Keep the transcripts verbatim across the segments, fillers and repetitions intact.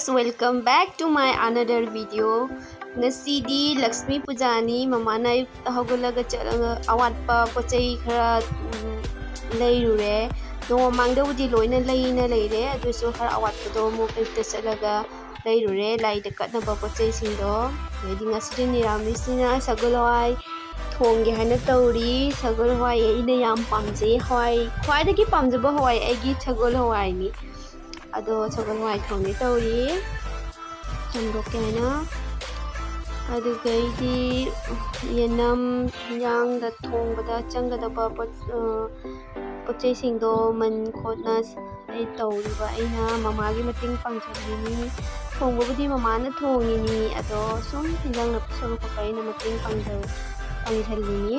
Welcome back to my another video. ꯉꯁꯤꯗꯤ ꯂꯛꯁꯃꯤ ꯄꯨꯖꯥꯅꯤ꯫ ꯃꯃꯥꯅ ꯑꯌꯨꯛꯇ ꯍꯧꯒꯠꯂꯒ ꯆꯠꯂꯒ ꯑꯋꯥꯠꯄ ꯄꯣꯠ ꯆꯩ ꯈꯔ, ꯎꯝ, ꯂꯩꯔꯨꯔꯦ꯫ ꯅꯣꯡꯃ ꯃꯃꯥꯡꯗꯕꯨꯗꯤ ꯂꯣꯏꯅ ꯂꯩꯅ ꯂꯩꯔꯦ, ꯑꯗꯨꯁꯨ ꯈꯔ ꯑꯋꯥꯠꯄꯗꯣ ꯑꯃꯨꯛ ꯑꯌꯨꯛꯇ ꯆꯠꯂꯒ ꯂꯩꯔꯨꯔꯦ, ꯂꯥꯏꯗ ꯀꯠꯅꯕ ꯄꯣꯠ ꯆꯩꯁꯤꯡꯗꯣ꯫ ꯑꯗꯩꯗꯤ ꯉꯁꯤꯗꯤ ꯅꯤꯔꯥꯃꯤꯁꯅꯤꯅ ꯁꯒꯣꯜ ꯍꯋꯥꯏ ꯊꯣꯡꯒꯦ ꯍꯥꯏꯅ ꯇꯧꯔꯤ꯫ ꯁꯒꯣꯜ ꯍꯋꯥꯏ ꯑꯩꯅ ꯌꯥꯝ ꯄꯥꯝꯖꯩ꯫ ꯍꯋꯥꯏ, ꯈ꯭ꯋꯥꯏꯗꯒꯤ ꯄꯥꯝꯖꯕ ꯍꯋꯥꯏ ꯑꯩꯒꯤ ꯁꯒꯣꯜ ꯍꯋꯥꯏꯅꯤ꯫ ꯑꯗꯣ ꯁꯒꯣꯜ ꯍꯋꯥꯏ ꯊꯣꯡꯒꯦ ꯇꯧꯔꯤ꯫ ꯊꯣꯡꯗꯣꯛꯀꯦ ꯍꯥꯏꯅ꯫ ꯑꯗꯨꯒꯩꯗꯤ ꯌꯦꯅꯝ ꯍꯤꯟꯖꯥꯡꯗ ꯊꯣꯡꯕꯗ ꯆꯪꯒꯗꯕ ꯄꯣꯠ, ꯑ, ꯄꯣꯠ ꯆꯩꯁꯤꯡꯗꯣ ꯃꯟ ꯈꯣꯠꯅ ꯑꯩ ꯇꯧꯔꯤꯕ꯫ ꯑꯩꯅ ꯃꯃꯥꯒꯤ ꯃꯇꯦꯡ ꯄꯥꯡꯖꯕꯤꯅꯤ꯫ ꯊꯣꯡꯕꯕꯨꯗꯤ ꯃꯃꯥꯅ ꯊꯣꯡꯉꯤꯅꯤ, ꯑꯗꯣ ꯁꯨꯝ ꯍꯤꯟꯖꯥꯡ ꯅꯥꯄꯤ ꯁꯣꯏꯕ ꯈꯣꯠꯄ ꯑꯩꯅ ꯃꯇꯦꯡ ꯄꯥꯡꯖ-, ꯄꯥꯡꯖꯜꯂꯤꯅꯤ꯫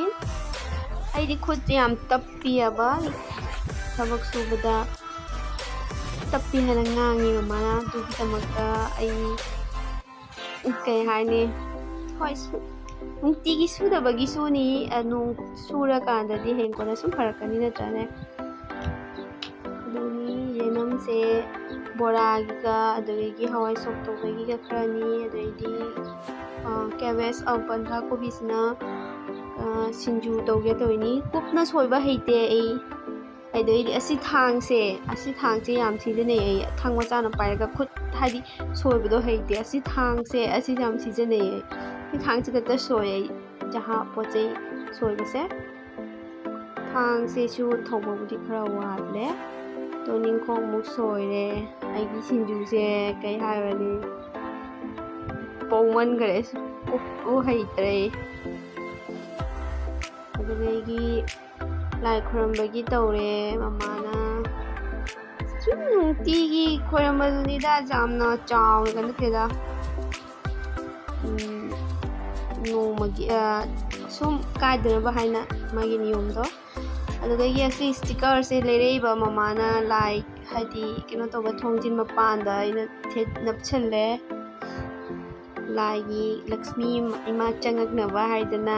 ꯑꯩꯗꯤ ꯈꯨꯠꯁꯦ ꯌꯥꯝ ꯇꯞꯄꯤꯑꯕ, ꯊꯕꯛ ꯁꯨꯕꯗ ꯇꯞꯄꯤ ꯍꯥꯏꯅ ꯉꯥꯡꯉꯤ ꯃꯃꯥꯅ꯫ ꯑꯗꯨꯒꯤꯗꯃꯛꯇ ꯑꯩ ꯀꯩ ꯍꯥꯏꯅꯤ? ꯍꯣꯏ, ꯁꯨ-, ꯅꯨꯡꯇꯤꯒꯤ ꯁꯨꯗꯕꯒꯤꯁꯨꯅꯤ, ꯑ, ꯅꯣꯡ ꯁꯨꯔꯀꯥꯟꯗꯗꯤ ꯍꯌꯦꯡ ꯀꯣꯟꯅ ꯁꯨꯝ ꯐꯔꯛꯀꯅꯤ, ꯅꯠꯇ꯭ꯔꯅꯦ? ꯑꯗꯨꯅꯤ, ꯌꯦꯅꯝꯁꯦ ꯕꯣꯔꯥꯒꯤꯒ, ꯑꯗꯨꯗꯒꯤ ꯍꯋꯥꯏ ꯁꯣꯛ ꯇꯧꯕꯒꯤꯒ ꯈꯔꯅꯤ, ꯑꯗꯩꯗꯤ, ꯑ, cabbage, ꯑ, ꯕꯟꯙꯥ ꯀꯣꯕꯤꯁꯤꯅ, ꯑ, ꯁꯤꯡꯖꯨ ꯇꯧꯒꯦ ꯇꯧꯔꯤꯅꯤ꯫ ꯀꯨꯞꯅ ꯁꯣꯏꯕ ꯍꯩꯇꯦ ꯑꯩ꯫ ꯑꯗꯩꯗꯤ ꯑꯁꯤ ꯊꯥꯡꯁꯦ, ꯑꯁꯤ ꯊꯥꯡꯁꯦ ꯌꯥꯝ ꯁꯤꯖꯤꯟꯅꯩ ꯑꯩ꯫ ꯊꯥꯡ ꯃꯆꯥꯅ ꯄꯥꯏꯔꯒ ꯈꯨꯠ, ꯍꯥꯏꯗꯤ, ꯁꯣꯏꯕꯗꯣ ꯍꯩꯇꯦ꯫ ꯑꯁꯤ ꯊꯥꯡꯁꯦ, ꯑꯁꯤꯁꯦ ꯌꯥꯝ ꯁꯤꯖꯤꯟꯅꯩ ꯑꯩ꯫ ꯁꯤ ꯊꯥꯡꯁꯤ ꯈꯛꯇ ꯁꯣꯏ ꯑꯩ, ꯆꯍꯥ ꯄꯣꯠ ꯆꯩ ꯁꯣꯏꯕꯁꯦ꯫ ꯊꯥꯡꯁꯤꯁꯨ ꯊꯧꯕꯕꯨꯗꯤ ꯈꯔ ꯋꯥꯠꯂꯦ꯫ ꯇꯣꯅꯤꯡꯈꯣꯛꯃꯨꯛ ꯁꯣꯏꯔꯦ꯫ ꯑꯩꯒꯤ ꯁꯤꯡꯖꯨꯁꯦ ꯀꯩ ꯍꯥꯏꯔꯨꯔꯅꯤ, ꯄꯧꯃꯟꯈ꯭ꯔꯦ, ꯎ, ꯎ ꯍꯩꯇ꯭ꯔꯦ꯫ ꯑꯗꯨꯗꯒꯤ ꯂꯥꯏ ꯈꯨꯔꯝꯕꯒꯤ ꯇꯧꯔꯦ ꯃꯃꯥꯅ꯫ ꯁꯨꯝ ꯅꯨꯡꯇꯤꯒꯤ ꯈꯣꯏꯔꯝꯕꯗꯨꯅꯤꯗ, ꯌꯥꯝꯅ ꯆꯥꯎꯅꯒ ꯅꯠꯇꯦꯗ꯫ ꯎꯝ, ꯅꯣꯡꯃꯒꯤ, ꯑ, ꯁꯨꯝ ꯀꯥꯏꯗꯅꯕ ꯍꯥꯏꯅ ꯃꯥꯒꯤ ꯅꯤꯌꯣꯝꯗꯣ꯫ ꯑꯗꯨꯗꯒꯤ ꯑꯁꯤ ꯁ꯭ꯇꯤꯀꯔꯁꯦ ꯂꯩꯔꯛꯏꯕ ꯃꯃꯥꯅ, ꯂꯥꯏ, ꯍꯥꯏꯗꯤ, ꯀꯩꯅꯣ ꯇꯧꯕ ꯊꯣꯡꯖꯤꯟ ꯃꯄꯥꯟꯗ ꯑꯩꯅ ꯊꯦꯠ-, ꯅꯞꯁꯜꯂꯦ꯫ ꯂꯥꯏꯒꯤ ꯂꯛꯁꯃꯤ ꯏꯃꯥ ꯆꯪꯉꯛꯅꯕ ꯍꯥꯏꯗꯅ꯫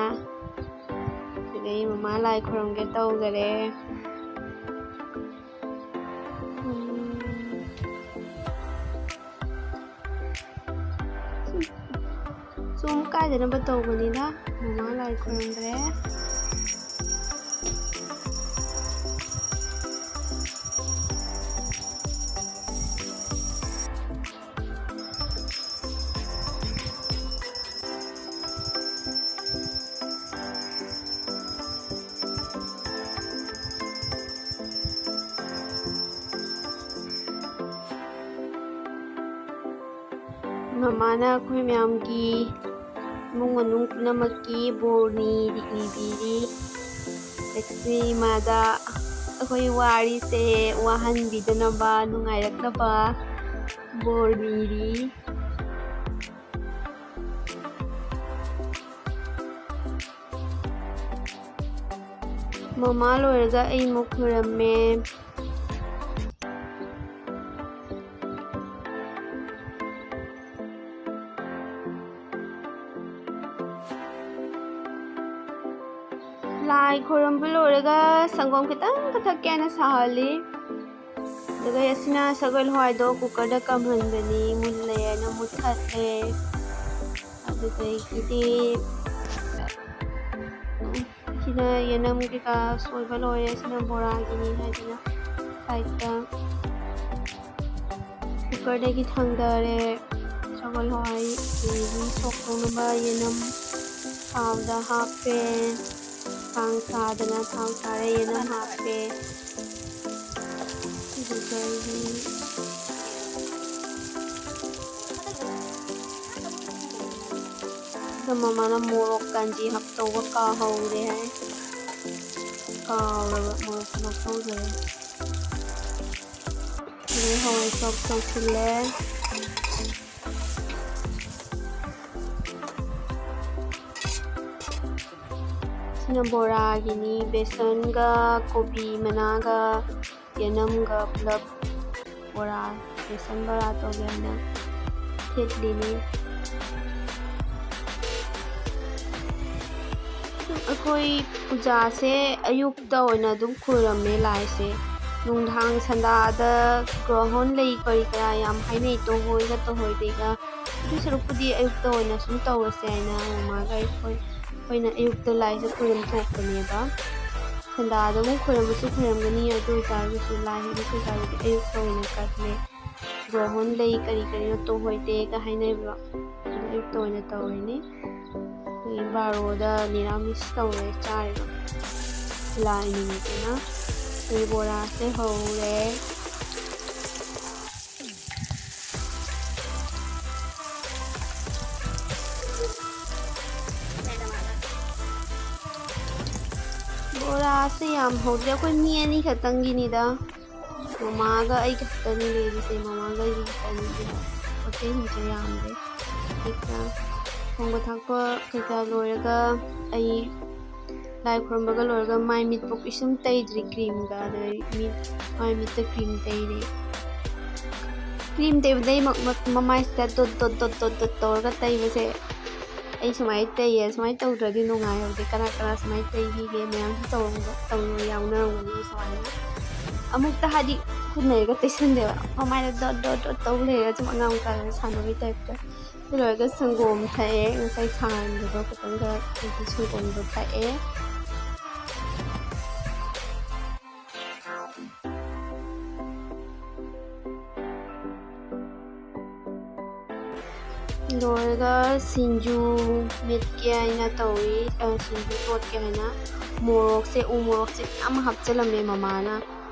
ꯑꯗꯨꯗꯒꯤ ꯃꯃꯥ ꯂꯥꯏ ꯈꯨꯔꯨꯝꯒꯦ ꯇꯧꯈꯔꯦ꯫ ꯎꯝ꯫ ꯁꯨꯝ ꯀꯥꯏꯗꯅꯕ ꯇꯧꯕꯅꯤꯗ꯫ ꯃꯃꯥ ꯂꯥꯏ ꯈꯨꯔꯨꯝꯈ꯭ꯔꯦ꯫ ꯃꯃꯥꯅ ꯑꯩꯈꯣꯏ ꯃꯌꯥꯝꯒꯤ ꯏꯃꯨꯡ ꯃꯅꯨꯡ ꯄꯨꯝꯅꯃꯛꯀꯤ ꯕꯣꯔ ꯅꯤꯔꯤ, ꯅꯤꯕꯤꯔꯤ꯫ ꯂꯛꯁꯃꯤ ꯏꯃꯥꯗ ꯑꯩꯈꯣꯏ ꯋꯥꯔꯤꯁꯦ ꯋꯥꯍꯟꯕꯤꯗꯅꯕ, ꯅꯨꯡꯉꯥꯏꯔꯛꯅꯕ ꯕꯣꯔ ꯅꯤꯔꯤ꯫ ꯃꯃꯥ ꯂꯣꯏꯔꯒ ꯑꯩ ꯑꯃꯨꯛ ꯈꯨꯔꯝꯃꯦ꯫ ꯂꯥꯏ ꯈꯣꯏꯔꯝꯕ ꯂꯣꯏꯔꯒ ꯁꯪꯒꯣꯝ ꯈꯤꯇꯪ ꯈꯛ ꯊꯛꯀꯦꯅ ꯁꯥꯍꯜꯂꯤ꯫ ꯑꯗꯨꯒ ꯑꯁꯤꯅ ꯁꯒꯣꯜ ꯍꯋꯥꯏꯗꯣ ꯀꯨꯀꯔꯗ ꯀꯥꯝꯍꯟꯕꯅꯤ, ꯃꯨꯜꯂꯦꯅ ꯃꯨꯠꯊꯠꯂꯦ꯫ ꯑꯗꯨꯗꯒꯤꯗꯤ ꯁꯤꯅ ꯌꯦꯅꯝ ꯀꯩꯀꯥ ꯁꯣꯏꯕ ꯂꯣꯏꯔꯦ꯫ ꯁꯤꯅ ꯕꯣꯔꯥꯒꯤꯅꯤ ꯍꯥꯏꯗꯅ ꯁꯥꯏꯠꯇ ꯀꯨꯀꯔꯗꯒꯤ ꯊꯥꯡꯗꯔꯦ꯫ ꯁꯒꯣꯜ ꯍꯋꯥꯏ, ꯑꯗꯒꯤ ꯁꯣꯛ ꯇꯧꯅꯕ ꯌꯦꯅꯝ ꯊꯥꯎꯗ ꯍꯥꯞꯄꯦ꯫ ꯈꯥꯡ ꯁꯥꯗꯅ ꯊꯥꯎ ꯁꯥꯔꯦ, ꯌꯦꯅꯝ ꯍꯥꯞꯄꯦ꯫ ꯑꯗꯨꯗꯒꯤ ꯑꯗꯣ ꯃꯃꯥꯅ ꯃꯣꯔꯣꯛ ꯀꯥꯟꯖꯤ ꯍꯥꯞꯇꯧꯕ ꯀꯥꯎꯍꯧꯔꯦ ꯍꯥꯏ꯫ ꯀꯥꯎꯔꯕ ꯃꯣꯔꯣꯛ ꯍꯥꯞꯍꯧꯗꯕ꯫ ꯑꯗꯩ ꯍꯋꯥꯏ ꯁꯣꯛ ꯇꯧꯁꯤꯜꯂꯦ꯫ ꯁꯤꯅ ꯕꯣꯔꯥꯒꯤꯅꯤ꯫ ꯕꯦꯁꯟꯒ ꯀꯣꯕꯤ ꯃꯅꯥꯒ ꯌꯦꯅꯝꯒ ꯄꯨꯂꯞ ꯕꯣꯔꯥ, ꯕꯦꯁꯟ ꯕꯣꯔꯥ ꯇꯧꯒꯦ ꯍꯥꯏꯅ ꯊꯤꯠꯂꯤꯅꯤ꯫ ꯑꯩꯈꯣꯏ ꯄꯨꯖꯥꯁꯦ ꯑꯌꯨꯛꯇ ꯑꯣꯏꯅ ꯑꯗꯨꯝ ꯈꯨꯔꯝꯃꯦ ꯂꯥꯏꯁꯦ꯫ ꯅꯨꯡꯗꯥꯡ ꯁꯟꯗꯥꯗ ꯒ꯭ꯔꯍꯣꯟ ꯂꯩ ꯀꯔꯤ ꯀꯔꯥ ꯌꯥꯝ ꯍꯥꯏꯅꯩ, ꯇꯧꯍꯣꯏꯒ ꯇꯧꯍꯣꯏꯗꯦꯒ꯫ ꯑꯗꯨ ꯁꯔꯨꯛꯄꯨꯗꯤ ꯑꯌꯨꯛꯇ ꯑꯣꯏꯅ ꯁꯨꯝ ꯇꯧꯔꯁꯦ ꯍꯥꯏꯅ ꯃꯃꯥꯒ ꯑꯩꯈꯣꯏ ꯑꯩꯈꯣꯏꯅ ꯑꯌꯨꯛꯇ ꯂꯥꯏꯁꯦ ꯈꯣꯏꯔꯝ ꯊꯣꯛꯄꯅꯦꯕ꯫ ꯁꯟꯗꯥꯗ ꯑꯃꯨꯛ ꯈꯣꯏꯔꯝꯕꯁꯨ ꯈꯣꯏꯔꯝꯒꯅꯤ, ꯑꯗꯨ ꯑꯣꯏꯇꯥꯔꯒꯁꯨ ꯂꯥꯏ ꯍꯥꯏꯕ ꯀꯩꯀꯥꯗꯨꯗꯤ ꯑꯌꯨꯛꯇ ꯑꯣꯏꯅ ꯀꯠꯂꯦ꯫ ꯒ꯭ꯔꯣꯍꯣꯟ ꯂꯩ ꯀꯔꯤ ꯀꯔꯤꯅꯣ ꯇꯣꯡꯍꯣꯏꯗꯦꯒ ꯍꯥꯏꯅꯕꯗꯣ, ꯑꯗꯨ ꯑꯌꯨꯛꯇ ꯑꯣꯏꯅ ꯇꯧꯔꯅꯤ꯫ ꯑꯗꯒꯤ ꯕꯥꯔꯣꯗ ꯅꯤꯔꯥꯃꯤꯁ ꯇꯧꯔꯦ, ꯆꯥꯔꯤꯕ ꯂꯥꯏ ꯅꯨꯃꯤꯠꯇꯨꯅ꯫ ꯑꯗꯒꯤ ꯕꯣꯔꯥꯁꯦ ꯍꯧꯔꯦ꯫ ꯕꯣꯔꯥꯁꯦ ꯌꯥꯝ ꯍꯧꯗꯦ, ꯑꯩꯈꯣꯏ ꯃꯤ ꯑꯅꯤ ꯈꯛꯇꯪꯒꯤꯅꯤꯗ꯫ ꯃꯃꯥꯒ ꯑꯩ ꯈꯛꯇꯅꯤ ꯂꯩꯔꯤꯁꯦ, ꯃꯃꯥꯒ ꯑꯩꯒ ꯈꯛꯇꯅꯤ, ꯑꯗꯨꯅ ꯄꯣꯠ ꯆꯩꯁꯤꯡꯁꯦ ꯌꯥꯝꯗꯦ꯫ ꯍꯦꯛꯇ ꯊꯣꯡꯕ ꯊꯥꯛꯄ ꯀꯩꯀꯥ ꯂꯣꯏꯔꯒ ꯑꯩ ꯂꯥꯏ ꯈꯨꯔꯨꯝꯕꯒ ꯂꯣꯏꯔꯒ ꯃꯥꯏ ꯃꯤꯠ ꯄꯣꯛꯄꯤꯁꯨꯝ ꯇꯩꯗ꯭ꯔꯤ, ꯀ꯭ꯔꯤꯝꯒ ꯑꯗꯩ ꯃꯤꯠ, ꯃꯥꯏ ꯃꯤꯠꯇ ꯀ꯭ꯔꯤꯝ ꯇꯩꯔꯤ꯫ ꯀ꯭ꯔꯤꯝ ꯇꯩꯕꯗꯩ ꯃ-, ꯃ-, ꯃꯃꯥꯏꯁꯤꯗ dot dot dot dot dot ꯇꯧꯔꯒ ꯇꯩꯕꯁꯦ ꯑꯩ ꯁꯨꯃꯥꯏꯅ ꯇꯩꯌꯦ꯫ ꯁꯨꯃꯥꯏꯅ ꯇꯧꯗ꯭ꯔꯗꯤ ꯅꯨꯡꯉꯥꯏꯍꯧꯗꯦ꯫ ꯀꯅꯥ ꯀꯅꯥ ꯁꯨꯃꯥꯏꯅ ꯇꯩꯕꯤꯒꯦ? ꯃꯌꯥꯝꯁꯨ ꯇꯧꯔꯝꯕ-, ꯇꯧꯅ ꯌꯥꯎꯅꯔꯝꯒꯅꯤ ꯁꯨꯃꯥꯏꯅ꯫ ꯑꯃꯨꯛꯇ ꯍꯥꯏꯗꯤ ꯈꯨꯠ ꯅꯩꯔꯒ ꯇꯩꯁꯟꯗꯦꯕ꯫ ꯃꯃꯥꯏꯗ ꯗꯣꯠ ꯗꯣꯠ ꯗꯣꯠ ꯇꯧ ꯂꯩꯔꯦ, ꯁꯨꯝ ꯑꯉꯥꯡ ꯃꯆꯥꯒ ꯁꯥꯟꯅꯕꯩ ꯇꯥꯏꯞꯇ꯫ ꯑꯗꯨ ꯂꯣꯏꯔꯒ ꯁꯪꯒꯣꯝ ꯊꯛꯑꯦ꯫ ꯉꯁꯥꯏ ꯁꯥꯍꯟꯕꯗꯣ ꯈꯤꯇꯪꯒ ꯑꯩꯗꯤ ꯁꯪꯒꯣꯝꯗꯣ ꯊꯛꯑꯦ꯫ ꯂꯣꯏꯔꯒ ꯁꯤꯡꯖꯨ ꯃꯦꯠꯀꯦ ꯍꯥꯏꯅ ꯇꯧꯔꯤ, ꯑ, ꯁꯤꯡꯖꯨ ꯇꯣꯠꯀꯦ ꯍꯥꯏꯅ꯫ ꯃꯣꯔꯣꯛꯁꯦ, ꯎ ꯃꯣꯔꯣꯛꯁꯦ ꯌꯥꯝ ꯍꯥꯞꯆꯤꯜꯂꯝꯃꯦ ꯃꯃꯥꯅ꯫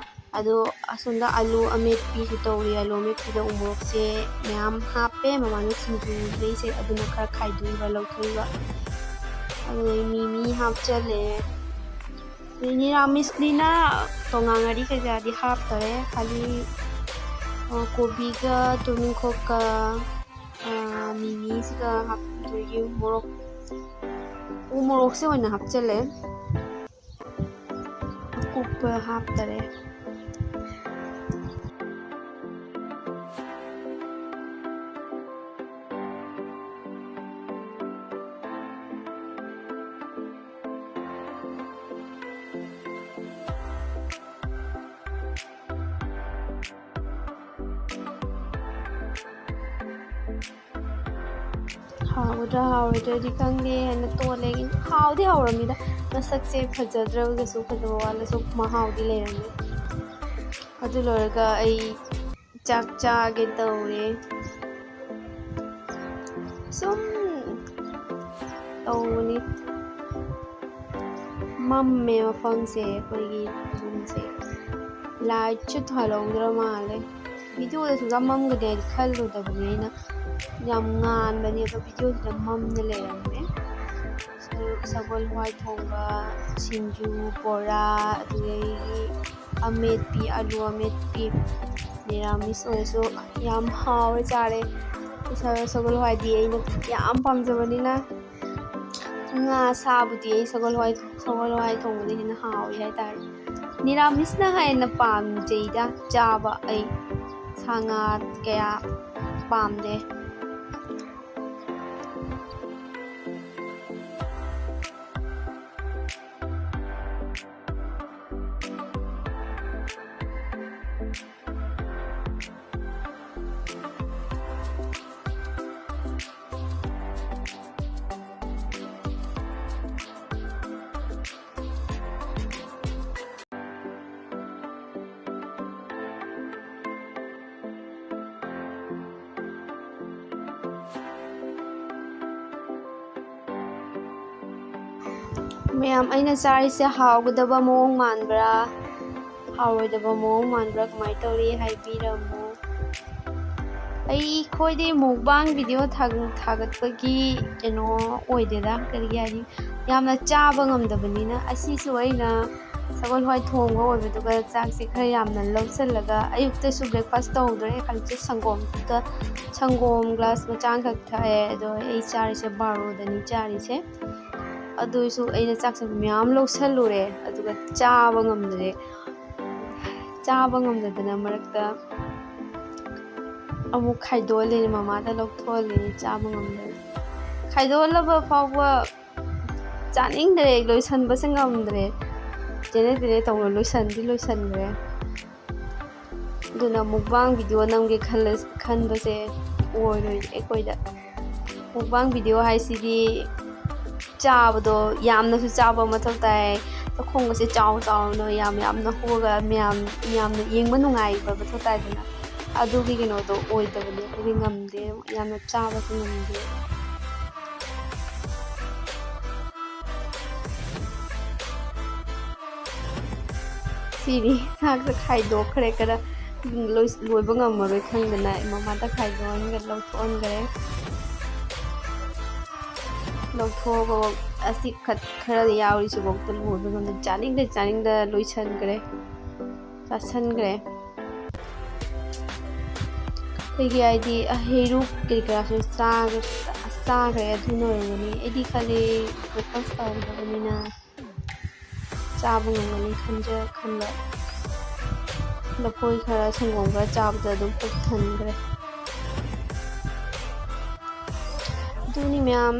ꯑꯗꯣ ꯑꯁꯣꯝꯗ ꯑꯂꯨ ꯑꯃꯦꯠꯄꯤꯁꯨ ꯇꯧꯔꯤ꯫ ꯑꯂꯨ ꯑꯃꯦꯠꯄꯤꯗ ꯎ ꯃꯣꯔꯣꯛꯁꯦ ꯃꯌꯥꯝ ꯍꯥꯞꯄꯦ꯫ ꯃꯃꯥꯅ ꯁꯤꯡꯖꯨ ꯂꯩꯁꯦ ꯑꯗꯨꯅ ꯈꯔ ꯈꯥꯏꯗꯣꯛꯏꯕ, ꯂꯧꯊꯣꯛꯏꯕ꯫ ꯑꯗꯨꯗꯩ ꯃꯤꯃꯤ ꯍꯥꯞꯆꯜꯂꯦ꯫ ꯑꯗꯩ ꯅꯤꯔꯥꯃꯤꯁꯅꯤꯅ ꯇꯣꯉꯥꯟ ꯉꯥꯔꯤ ꯀꯩꯀꯥꯗꯤ ꯍꯥꯞꯇꯔꯦ꯫ ꯈꯥꯂꯤ, ꯑ, ꯀꯣꯕꯤꯒ ꯇꯨꯅꯤꯡꯈꯣꯛꯀ, ꯑ, ꯃꯤꯃꯤꯁꯤꯒ ꯍꯥꯞ-, ꯑꯗꯒꯤ ꯃꯣꯔꯣꯛ, ꯎ ꯃꯣꯔꯣꯛꯁꯦ ꯑꯣꯏꯅ ꯍꯥꯞꯆꯜꯂꯦ꯫ ꯑꯀꯨꯞꯄ ꯍꯥꯞꯇꯔꯦ꯫ ꯍꯥꯎꯒꯗ꯭ꯔꯥ ꯍꯥꯎꯔꯣꯏꯗ꯭ꯔꯗꯤ ꯈꯪꯗꯦ ꯍꯥꯏꯅ ꯇꯣꯛꯑꯦ꯫ ꯍꯥꯎꯗꯤ ꯍꯥꯎꯔꯝꯃꯤꯗ, ꯃꯁꯛꯁꯦ ꯐꯖꯗ꯭ꯔꯒꯁꯨ ꯐꯖꯕ ꯋꯥꯠꯂꯁꯨ ꯃꯍꯥꯎꯗꯤ ꯂꯩꯔꯝꯃꯤ꯫ ꯑꯗꯨ ꯂꯣꯏꯔꯒ ꯑꯩ ꯆꯥꯛ ꯆꯥꯒꯦ ꯇꯧꯔꯦ꯫ ꯁꯨꯝ ꯇꯧꯕꯅꯤ꯫ ꯃꯝꯃꯦ ꯃꯐꯝꯁꯦ, ꯑꯩꯈꯣꯏꯒꯤ ꯔꯨꯝꯁꯦ꯫ ꯂꯥꯏꯠꯁꯨ ꯊꯥꯜꯍꯧꯗ꯭ꯔ ꯃꯥꯜꯂꯦ꯫ ꯚꯤꯗꯤꯑꯣꯗ ꯁꯨꯡꯃꯝ ꯃꯝꯒꯅꯤ ꯍꯥꯏꯗꯤ ꯈꯜꯂꯨꯗꯕꯅꯤ ꯑꯩꯅ꯫ ꯌꯥꯝ ꯉꯥꯟꯕꯅꯦ, ꯑꯗꯣ ꯚꯤꯗꯤꯑꯣꯁꯤꯗ ꯃꯝꯅ ꯂꯩꯔꯝꯃꯦ꯫ ꯁ-, ꯁꯒꯣꯜ ꯍꯋꯥꯏ ꯊꯣꯡꯕ, ꯁꯤꯡꯖꯨ, ꯕꯣꯔꯥ, ꯑꯗꯨꯗꯒꯤ ꯑꯃꯦꯠꯄꯤ, ꯑꯂꯨ ꯑꯃꯦꯠꯄꯤ, ꯃꯤꯔꯥꯃꯤꯁ ꯑꯣꯏꯔꯁꯨ ꯌꯥꯝ ꯍꯥꯎꯋꯦ, ꯆꯥꯔꯦ꯫ ꯁ-, ꯁꯒꯣꯜ ꯍꯋꯥꯏꯗꯤ ꯑꯩꯅ ꯌꯥꯝ ꯄꯥꯝꯖꯕꯅꯤꯅ꯫ ꯉꯥ ꯁꯥꯕꯨꯗꯤ ꯑꯩ ꯁꯒꯣꯜ ꯍꯋꯥꯏ, ꯁꯒꯣꯜ ꯍꯋꯥꯏ ꯊꯣꯡꯕꯅ ꯍꯦꯟꯅ ꯍꯥꯎꯋꯤ ꯍꯥꯏꯇꯥꯔꯦ꯫ ꯅꯤꯔꯥꯃꯤꯁꯅ ꯍꯦꯟꯅ ꯄꯥꯝꯖꯩꯗ ꯆꯥꯕ꯫ ꯑꯩ ꯁꯥ ꯉꯥ ꯀꯌꯥ ꯄꯥꯝꯗꯦ꯫ ꯃꯌꯥꯝ, ꯑꯩꯅ ꯆꯥꯔꯤꯁꯦ ꯍꯥꯎꯒꯗꯕ ꯃꯑꯣꯡ ꯃꯥꯟꯕ꯭ꯔꯥ, ꯍꯥꯎꯔꯣꯏꯗꯕ ꯃꯑꯣꯡ ꯃꯥꯟꯕ꯭ꯔꯥ, ꯀꯃꯥꯏꯅ ꯇꯧꯔꯤ ꯍꯥꯏꯕꯤꯔꯝꯃꯣ꯫ ꯑꯩꯈꯣꯏꯗꯤ mukbang video ꯊꯥꯒ-, ꯊꯥꯒꯠꯄꯒꯤ ꯀꯩꯅꯣ ꯑꯣꯏꯗꯦꯗ, ꯀꯔꯤꯒꯤ ꯍꯥꯏꯗꯤ ꯌꯥꯝꯅ ꯆꯥꯕ ꯉꯝꯗꯕꯅꯤꯅ꯫ ꯑꯁꯤꯁꯨ ꯑꯩꯅ ꯁꯒꯣꯜ ꯍꯋꯥꯏ ꯊꯣꯡꯕ ꯑꯣꯏꯕꯗꯨꯒ ꯆꯥꯛꯁꯦ ꯈꯔ ꯌꯥꯝꯅ ꯂꯧꯁꯤꯜꯂꯒ, ꯑꯌꯨꯛꯇꯁꯨ breakfast ꯇꯧꯗ꯭ꯔꯦ, ꯍꯧꯖꯤꯛꯁꯦ ꯁꯪꯒꯣꯝꯗꯨꯗ, ꯁꯪꯒꯣꯝ glass ꯃꯆꯥ ꯑꯃꯈꯛ ꯊꯛꯑꯦ꯫ ꯑꯗꯣ ꯑꯩ ꯆꯥꯔꯤꯁꯦ ꯕꯥꯔꯣꯗꯅꯤ ꯆꯥꯔꯤꯁꯦ꯫ ꯑꯗꯨꯏꯁꯨ ꯑꯩꯅ ꯆꯥꯛꯁꯦ ꯃꯌꯥꯝ ꯂꯧꯁꯜꯂꯨꯔꯦ, ꯑꯗꯨꯒ ꯆꯥꯕ ꯉꯝꯗ꯭ꯔꯦ꯫ ꯆꯥꯕ ꯉꯝꯗꯗꯅ ꯃꯔꯛꯇ ꯑꯃꯨꯛ ꯈꯥꯏꯗꯣꯛꯍꯜꯂꯤꯅꯦ, ꯃꯃꯥꯗ ꯂꯧꯊꯣꯛꯍꯜꯂꯤꯅꯦ, ꯆꯥꯕ ꯉꯝꯗꯅ꯫ ꯈꯥꯏꯗꯣꯛꯍꯜꯂꯕ ꯐꯥꯎꯕ ꯆꯥꯅꯤꯡꯗ꯭ꯔꯦ, ꯂꯣꯏꯁꯟꯕꯁꯦ ꯉꯝꯗ꯭ꯔꯦ꯫ ꯆꯦꯅꯦ ꯆꯦꯅꯦ ꯇꯧꯅ ꯂꯣꯏꯁꯟꯗꯤ ꯂꯣꯏꯁꯟꯈ꯭ꯔꯦ꯫ ꯑꯗꯨꯅ mukbang video ꯅꯝꯒꯦ ꯈꯜꯂ-, ꯈꯟꯕꯁꯦ ꯑꯣꯏꯔꯣꯏ ꯑꯩꯈꯣꯏꯗ꯫ Mukbang video ꯍꯥꯏꯁꯤꯗꯤ ꯆꯥꯕꯗꯣ ꯌꯥꯝꯅꯁꯨ ꯆꯥꯕ ꯃꯊꯧ ꯇꯥꯏ, ꯆꯥꯛꯈꯣꯝꯒꯁꯦ ꯆꯥꯎ ꯆꯥꯎꯅ ꯌꯥꯝ ꯌꯥꯝꯅ ꯍꯣꯛꯑꯒ ꯃꯌꯥꯝ, ꯃꯌꯥꯝꯅ ꯌꯦꯡꯕ ꯅꯨꯡꯉꯥꯏꯕ ꯃꯊꯧ ꯇꯥꯏꯗꯅ꯫ ꯑꯗꯨꯒꯤ ꯀꯩꯅꯣꯗꯣ ꯑꯣꯏꯗꯕꯅꯦ, ꯑꯩꯈꯣꯏꯗꯤ ꯉꯝꯗꯦ, ꯌꯥꯝꯅ ꯆꯥꯕꯁꯨ ꯉꯝꯗꯦ꯫ ꯁꯤꯅꯤ, ꯆꯥꯛꯁꯦ ꯈꯥꯏꯗꯣꯛꯈ꯭ꯔꯦ, ꯈꯔ ꯂꯣꯏ-, ꯂꯣꯏꯕ ꯉꯝꯃꯔꯣꯏ ꯈꯪꯗꯅ ꯃꯃꯥꯗ ꯈꯥꯏꯗꯣꯛꯍꯟꯒ-, ꯂꯧꯊꯣꯛꯍꯟꯈ꯭ꯔꯦ꯫ ꯂꯧꯊꯣꯛꯑꯒ ꯑꯁꯤ ꯈꯠ-, ꯈꯔ ꯌꯥꯎꯔꯤꯁꯤꯐꯥꯎꯗ ꯂꯣꯏꯕ ꯉꯝꯗꯦ, ꯆꯥꯅꯤꯡꯗ ꯆꯥꯅꯤꯡꯗ ꯂꯣꯏꯁꯟꯈ꯭ꯔꯦ, ꯆꯥꯁꯟꯈ꯭ꯔꯦ꯫ ꯑꯩꯈꯣꯏꯒꯤ ꯍꯥꯏꯗꯤ ꯍꯩꯔꯨꯛ ꯀꯔꯤ ꯀꯔꯥꯁꯨ ꯆꯥꯒ-, ꯆꯥꯈ꯭ꯔꯦ, ꯑꯗꯨꯅ ꯑꯣꯏꯔꯝꯒꯅꯤ꯫ ꯑꯩꯗꯤ ꯈꯜꯂꯤ breakfast ꯇꯧꯗꯕꯅꯤꯅ ꯆꯥꯕ ꯉꯝꯒꯅꯤ ꯈꯟꯖ-, ꯈꯟꯕ꯫ ꯂꯐꯣꯏ ꯈꯔ, ꯁꯪꯒꯣꯝ ꯈꯔ ꯆꯥꯕꯗ ꯑꯗꯨꯝ ꯄꯨꯛ ꯊꯟꯈ꯭ꯔꯦ꯫ ꯑꯗꯨꯅꯤ ꯃꯌꯥꯝ꯫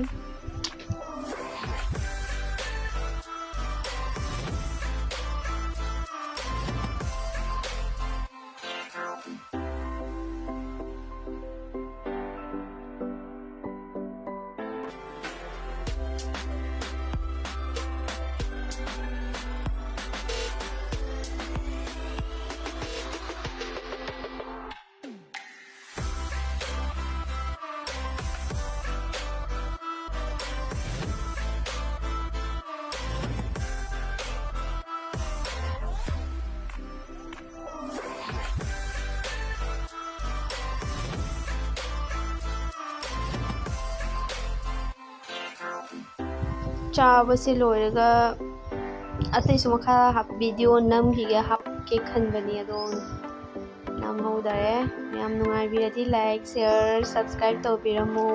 ꯆꯥꯕꯁꯦ ꯂꯣꯏꯔꯒ ꯑꯇꯩꯁꯨ ꯃꯈꯥ ꯍꯥꯞ-, video ꯅꯝꯈꯤꯒꯦ, ꯍꯥꯞꯀꯦ ꯈꯟꯕꯅꯤ, ꯑꯗꯣ ꯅꯝꯍꯧꯗꯔꯦ꯫ ꯌꯥꯝ ꯅꯨꯡꯉꯥꯏꯕꯤꯔꯗꯤ like, share, subscribe ꯇꯧꯕꯤꯔꯝꯃꯨ꯫